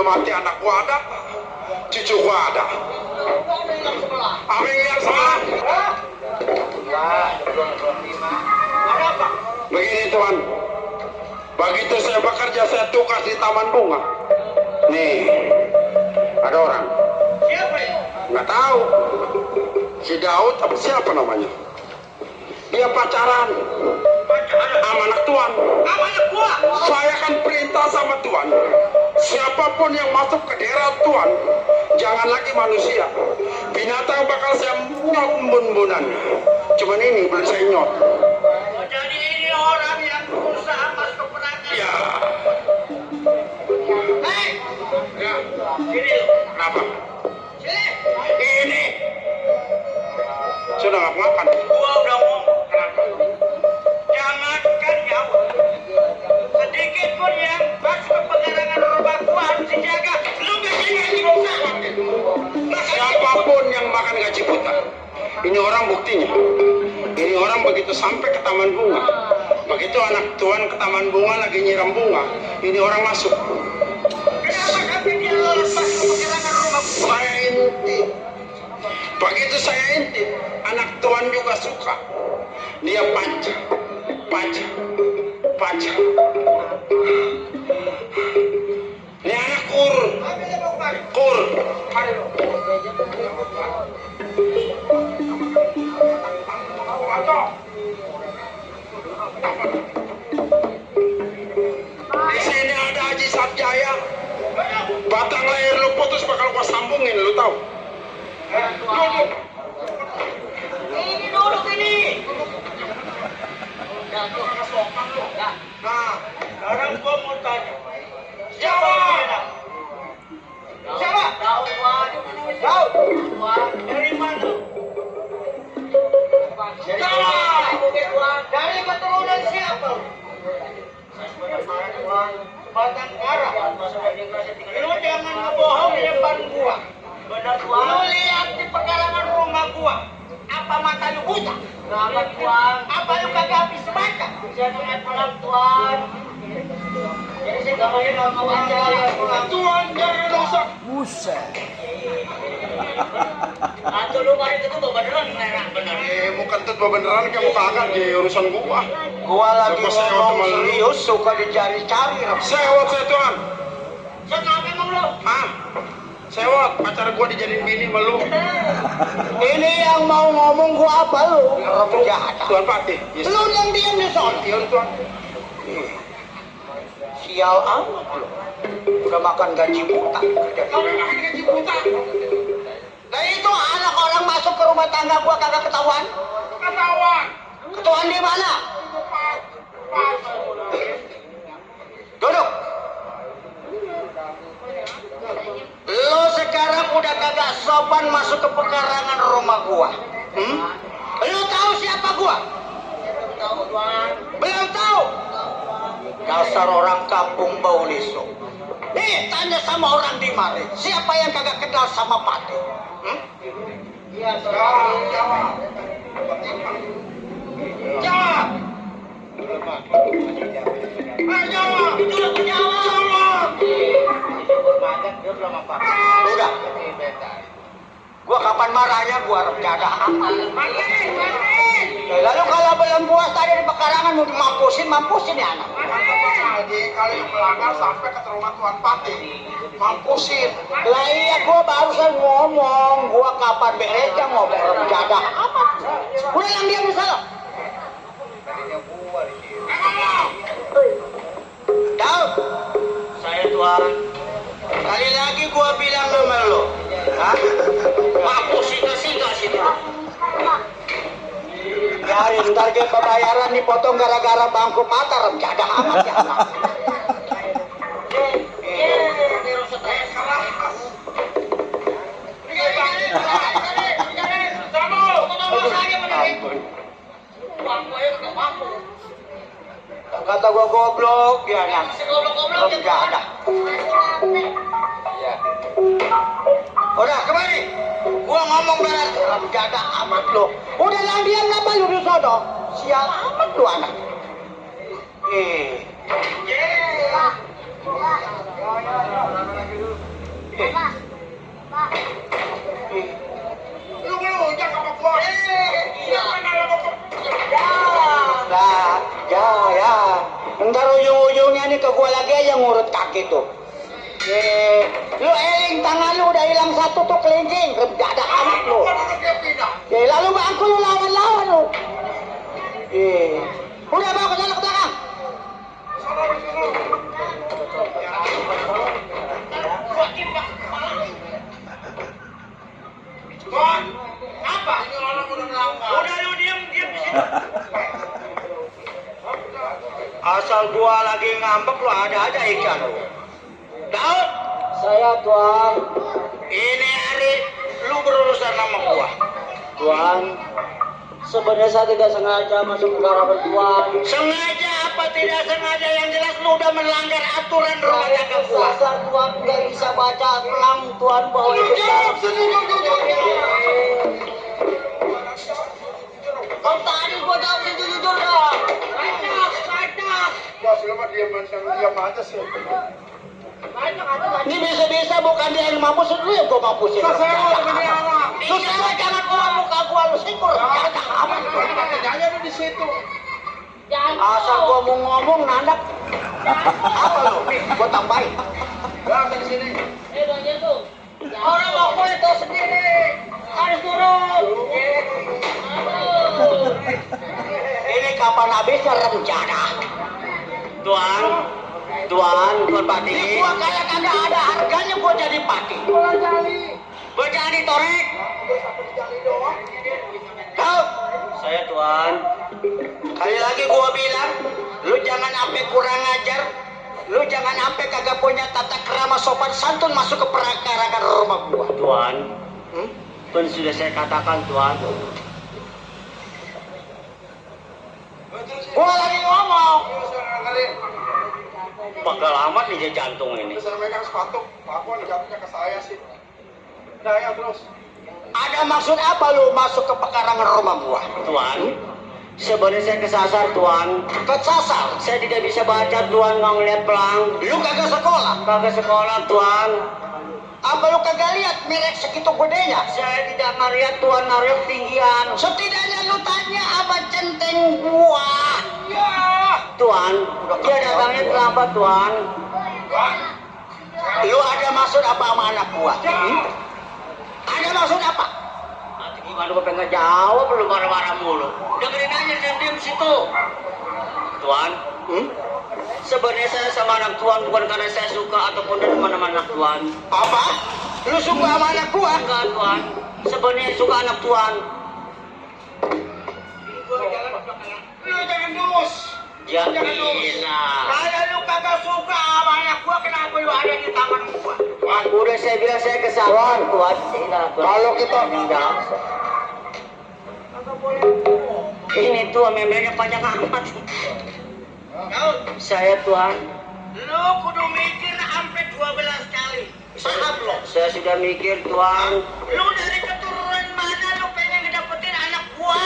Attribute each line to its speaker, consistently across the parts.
Speaker 1: mati anak gua ada, cucu gua ada. Apa yang salah?
Speaker 2: Ada apa?
Speaker 1: Begini tuan, begitu saya bekerja saya tugas di Taman Bunga. Nih, ada orang.
Speaker 2: Siapa ya?
Speaker 1: Nggak tahu. Si Daud apa siapa namanya? Dia pacaran sama anak tuan.
Speaker 2: Apa anak gua?
Speaker 1: Saya kan perintah sama tuan, siapapun yang masuk ke daerah tuan, jangan lagi manusia, binatang bakal saya nyot bun-bunan. Cuman ini belum saya nyot.
Speaker 2: Jadi ini orang yang berusaha masuk ke perangkat.
Speaker 1: Ya.
Speaker 2: Hei,
Speaker 1: Ya.
Speaker 2: sini lu.
Speaker 1: Kenapa?
Speaker 2: Sini.
Speaker 1: Ini sudah nggak makan.
Speaker 2: Gua udah ngomong.
Speaker 1: Kenapa?
Speaker 2: Jangankan nyawa. Sedikit pun yang masuk ke pekarangan rumah gua harus dijaga. Lu gaji buta.
Speaker 1: Siapapun yang makan gaji buta. Ini orang buktinya. Ini orang begitu sampai ke Taman Bunga, begitu anak tuan ke Taman Bunga lagi nyiram bunga, ini orang masuk.
Speaker 2: Kenapa kami dia lolos masuk ke pekarangan rumah gua?
Speaker 1: Saya intip. Begitu saya intip, anak tuan juga suka. Dia panca, panca, panca. Ini anak kur, kur. Di sini ada Haji Satjaya. Batang leher lu putus bakal gua sambungin, lu tahu? Duduk.
Speaker 2: Ini duduk ini. Nah, sekarang gua mau tanya. Siapa dia? Siapa? Tahu. Dari mana? Dari keturunan siapa? Batang Kara. Lu jangan ngebohong di depan gua. Benar tuan. Lu lihat di pekarangan rumah gua. Apa mata lu buta? Enggak tuan. Apa lu kagak habis baca? Saya ngeliat malam tuan. Jadi saya nggak mau baca.
Speaker 1: Tuan jangan rusak.
Speaker 3: Buset.
Speaker 2: Atau lu mari itu beneran merah bener.
Speaker 1: Bukan tuh beneran kamu kagak di urusan gua.
Speaker 3: Gua lagi
Speaker 1: Coba saya
Speaker 3: ngomong
Speaker 1: teman lu.
Speaker 3: serius, suka dicari-cari.
Speaker 1: Sewot saya tuan.
Speaker 2: Saya kenapa emang lu?
Speaker 1: Hah? Sewot, pacar gua dijadiin bini melu.
Speaker 3: Ini yang mau ngomong gua apa lu? Orang jahat.
Speaker 1: Tuan Patih. Yes.
Speaker 3: Lu yang diam di sana.
Speaker 1: Iya tuan.
Speaker 3: Sial amat lu. Udah makan gaji buta.
Speaker 1: Kamu makan gaji buta.
Speaker 3: Nah itu anak orang masuk ke rumah tangga gua kagak ketahuan.
Speaker 1: Ketahuan.
Speaker 3: Ketahuan di mana? Duduk. Lo sekarang udah kagak sopan masuk ke pekarangan rumah gua. Lo tahu siapa gua?
Speaker 2: Tahu tuan.
Speaker 3: Belum tahu. Dasar orang kampung bau liso. Nih, tanya sama orang di mari. Siapa yang kagak kenal sama Pati?
Speaker 2: Iya tuan.
Speaker 1: Jawab.
Speaker 3: Jawab.
Speaker 1: Jawab.
Speaker 2: Itu udah menjawab.
Speaker 3: Udah. Gua kapan marahnya gua rencana amat. Lalu kalau belum puas tadi di pekarangan mau mampusin ya anak.
Speaker 1: Lagi kali melanggar sampai ke rumah Tuan Patih. Mampusin.
Speaker 3: Lah iya gua barusan ngomong, gua kapan beresnya ngomong rencana amat. Udah yang dia misalnya. Daud,
Speaker 2: Saya tuan.
Speaker 3: kali lagi gua bilang sama lo. Hah?
Speaker 2: Mampus sih situ.
Speaker 3: Dari ntar dia pembayaran dipotong gara-gara bangku patah rencana amat ya anak. Kata gua goblok dia anak. Rencana. Ya. Udah kemari. Gua ngomong beres rencana amat lo. Udah lang diam kenapa lu di sono? Sial amat lu anak. ini ke gua lagi aja ngurut kaki tuh. Lu eling tangan lu udah hilang satu tuh kelincing, gak ada anak lu. Lalu bangku lu lawan lu. Udah bawa ke sana ke belakang.
Speaker 2: Apa? Udah lu diam di situ.
Speaker 3: Asal gua lagi ngambek lu ada aja ikan lu.
Speaker 2: Daud,
Speaker 3: Saya tuan.
Speaker 2: ini hari lu berurusan sama gua.
Speaker 3: Tuan, sebenarnya saya tidak sengaja masuk ke garapan tuan.
Speaker 2: Sengaja apa tidak sengaja, yang jelas lu udah melanggar aturan rumah tangga gua.
Speaker 3: Kesasar tuan nggak bisa baca pelang tuan bahwa itu
Speaker 2: Jawab sini,
Speaker 3: Kan tadi gua jawab jujur dah.
Speaker 1: Bos, lu mah diam aja sih.
Speaker 3: Ini bisa-bisa bukan dia yang mampus, lu yang gua mampusin.
Speaker 1: Saya mau temennya anak.
Speaker 3: Susah jangan gua muka gua lu sikur.
Speaker 1: Jangan ada di situ.
Speaker 3: Asal gua mau ngomong nandak. Apa lu? Nih, gua tambahin.
Speaker 1: Bang, di sini.
Speaker 3: Orang mau kulit tuh sendiri. Harus turun. Ini kapan habisnya rencana? Tuan Pati. Ini gua kayak kagak ada harganya gua jadi pati. Gua jadi torek. Kau? Saya tuan. Kali lagi gua bilang, lu jangan sampai kurang ajar. Lu jangan sampai kagak punya tata krama sopan santun masuk ke perakaran rumah gua.
Speaker 4: Tuan, pun sudah saya katakan Tuan.
Speaker 3: Gua lagi ngomong.
Speaker 4: Bakal amat nih jantung ini.
Speaker 1: Saya megang sepatu, Pak Wan jatuhnya ke saya sih. Nah ya terus.
Speaker 3: Ada maksud apa lu masuk ke pekarangan rumah gua?
Speaker 4: Tuan, sebenarnya saya kesasar Tuan.
Speaker 3: Kesasar?
Speaker 4: Saya tidak bisa baca Tuan, nggak ngeliat pelang.
Speaker 3: Lu kagak sekolah?
Speaker 4: Kagak sekolah Tuan.
Speaker 3: Apa lu kagak lihat merek segitu gedenya?
Speaker 4: Saya tidak ngeliat Tuan, naruh tinggian.
Speaker 3: Setidaknya lu tanya apa centeng gua.
Speaker 1: Ya.
Speaker 4: Tuan, dia datangnya terlambat Tuan.
Speaker 3: Lu ada maksud apa sama anak gua? Ada maksud apa?
Speaker 4: Nanti gimana gue pengen jawab, lu marah-marah mulu. Dengerin aja, jangan diam situ. Tuan, sebenarnya saya sama anak Tuan bukan karena saya suka ataupun dari mana-mana anak Tuan.
Speaker 3: Apa? Lu suka sama anak gua?
Speaker 4: Enggak Tuan, sebenarnya suka anak Tuan.
Speaker 2: Lu jangan dus.
Speaker 4: Ya
Speaker 2: Jangan dus.
Speaker 4: gila.
Speaker 2: Kalau lu kagak suka sama anak gua, kenapa lu ada di taman gua?
Speaker 4: Udah saya bilang saya kesalahan Tuan.
Speaker 3: Kalau kita
Speaker 4: Ini Tuan membernya panjang amat.
Speaker 2: Daud,
Speaker 4: Saya Tuan,
Speaker 2: lu kudu mikir sampai 12 kali. Paham lo?
Speaker 4: saya sudah mikir Tuan.
Speaker 2: Lu dari keturunan mana lu pengen ngedapetin anak gua?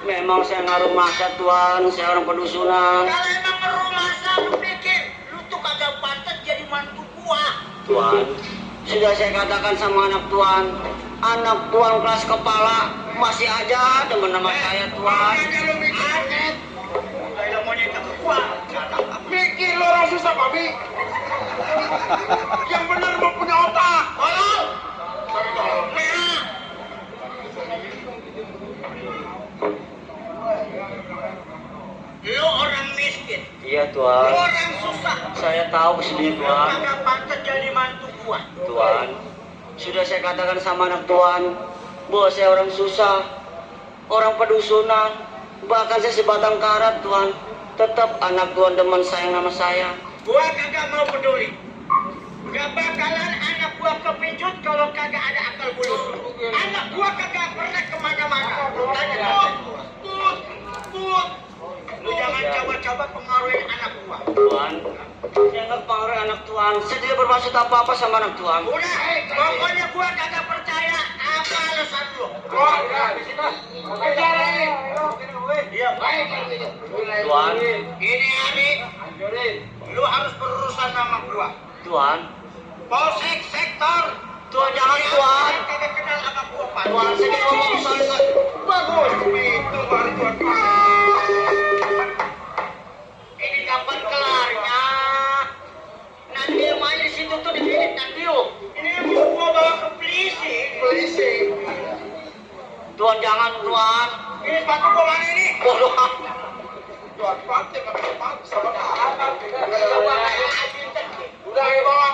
Speaker 4: Memang saya ngaruh masa Tuan, saya orang pedusunan.
Speaker 2: Kalau emang rumah lu pikir, lu tuh kagak pantas jadi mantu gua.
Speaker 4: Tuan, sudah saya katakan sama anak Tuan kelas kepala masih aja demen sama saya Tuan.
Speaker 2: Ada lu mikir. Kayak mau nyetak ke gua.
Speaker 1: Mikir lo orang susah, Papi. Yang benar mau punya otak.
Speaker 2: Tolong. Merah. Lu orang miskin,
Speaker 4: Iya
Speaker 2: lu
Speaker 4: Tuan,
Speaker 2: orang susah,
Speaker 4: saya tahu kesini Tuan.
Speaker 2: kagak pantas jadi mantu gua.
Speaker 4: Tuan, sudah saya katakan sama anak Tuan bahwa saya orang susah, orang pedusunan, bahkan saya sebatang karat Tuan. Tetap anak Tuan demen sayang sama saya.
Speaker 2: Gua kagak mau peduli. Gak bakalan anak gua kepincut kalau kagak ada akal bulu. Anak gua kagak pernah kemana-mana. Tanya Bud. Lu jangan coba-coba pengaruhin anak gua.
Speaker 4: Tuan, saya nggak pengaruh anak Tuan. Saya tidak bermaksud apa-apa sama anak Tuan.
Speaker 2: Udah, pokoknya gua kagak percaya apa alasan lu. Iya, baik.
Speaker 4: Tuan,
Speaker 2: Ini hari, lu harus berurusan sama gua.
Speaker 4: Tuan,
Speaker 2: Polsek sektor.
Speaker 4: Tuan jangan Tuan.
Speaker 2: Kagak kenal sama gua, Pak.
Speaker 4: Tuan, saya tidak ngomong soal
Speaker 2: Bagus. Itu baru Tuan. Ini kapan kelarnya?
Speaker 4: Tuan jangan Tuan.
Speaker 2: Ini sepatu gua mana ini?
Speaker 4: Waduh.
Speaker 1: Tuan Pati sama
Speaker 2: Udah ya bawa.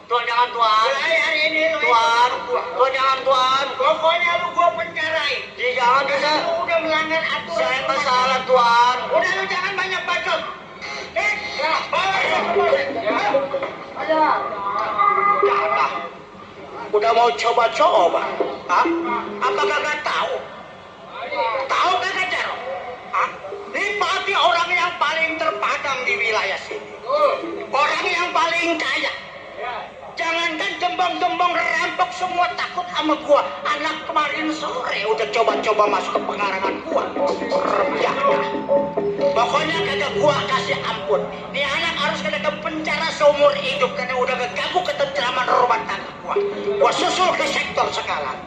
Speaker 4: Tuan jangan Tuan.
Speaker 2: Mulai hari ini lu
Speaker 4: Tuan. Tuan jangan Tuan.
Speaker 2: pokoknya lu gua penjarain.
Speaker 4: Jangan bisa.
Speaker 2: Lu udah melanggar aturan.
Speaker 4: Saya nggak salah Tuan.
Speaker 2: Udah lu jangan banyak bacot.
Speaker 3: Jatah. Udah mau coba-coba. Hah? Apa kagak tahu? Tahu kagak Jaro? Hah? Ini Pati orang yang paling terpadang di wilayah sini. Orang yang paling kaya. Jangankan gembong-gembong rampok semua takut sama gua. Anak kemarin sore udah coba-coba masuk ke pekarangan gua. Jatah. Pokoknya kagak gua kasih ampun. Nih anak harus kena ke penjara seumur hidup karena udah ngeganggu ketentraman rumah tangga gua. Gua susul ke sektor sekarang.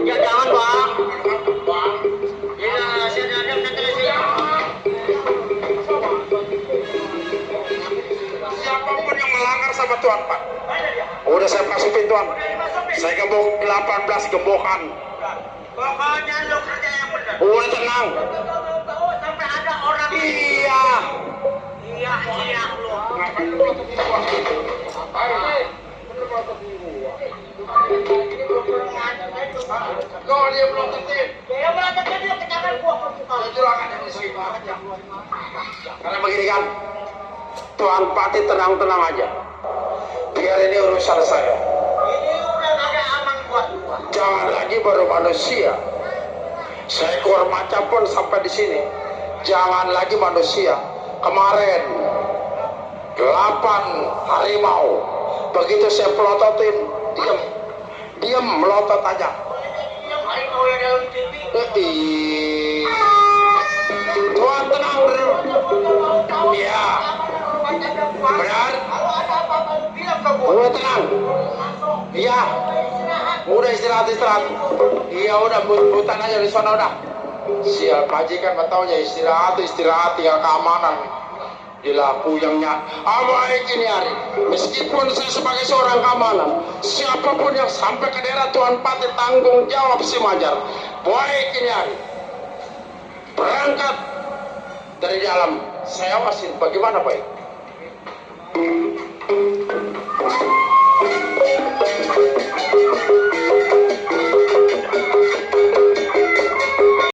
Speaker 4: Ya jangan Bang. Ya saya dadam nanti saya.
Speaker 1: siapapun yang melanggar sama Tuan Pak. Udah saya masukin Tuan. Saya gembok 18 gembokan.
Speaker 2: Pokoknya lu kerja yang benar.
Speaker 1: Udah tenang.
Speaker 2: Sampai ada orang
Speaker 1: Iya.
Speaker 2: iya lu.
Speaker 1: Kau dia belum tertib.
Speaker 2: Dia berada tadi kejangan gua
Speaker 1: Karena begini kan, Tuan Pati tenang-tenang aja. Biar ini urusan saya.
Speaker 2: Ini udah kagak aman buat gua.
Speaker 1: Jangan lagi baru manusia. Saya keluar macam pun sampai di sini. Jangan lagi manusia. Kemarin 8 harimau. Begitu saya pelototin, diam melotot aja.
Speaker 2: Yang hari mau yang dalam TV.
Speaker 1: Tuan tenang dulu. Iya. Benar.
Speaker 2: Kalau ada apa-apa lu bilang ke gua.
Speaker 1: Udah tenang. Iya. Udah istirahat. Iya udah butan aja di sana udah. Siap majikan betaunya istirahat tinggal keamanan. Gila puyangnya. Baik ini hari. Meskipun saya sebagai seorang keamanan, siapapun yang sampai ke daerah Tuan Pati tanggung jawab si Majar. Baik ini hari. Berangkat dari dalam. Saya awasin bagaimana baik.